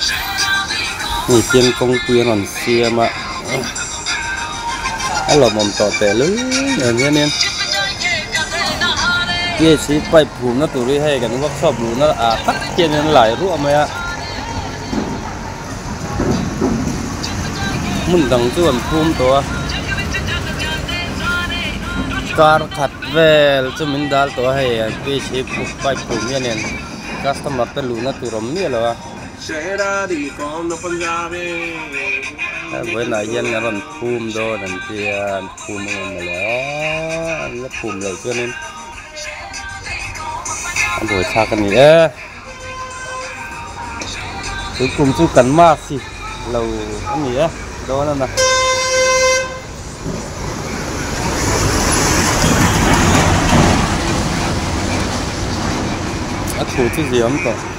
Hei hian kawngpui an rawn siam a a lawmawm tawh tehlul nen hianin gas hi pipe phumna tur hi hei kan workshop luhna ah tak hianin an lai ruah mai a hmun dang chu an phum tawh a kar khat vel chu min dal tawh a hei an gas hi pipe phum hianin customer te luhna tur awm miah lo a. Vawiinah hian an rawn phum dawn an tia an phum ang em mawle aw an la phum loh chuanin a buaithlak a ni e tun kum chu kan mask hi lo a ni e dawn a na. A thu chu ziam tawh.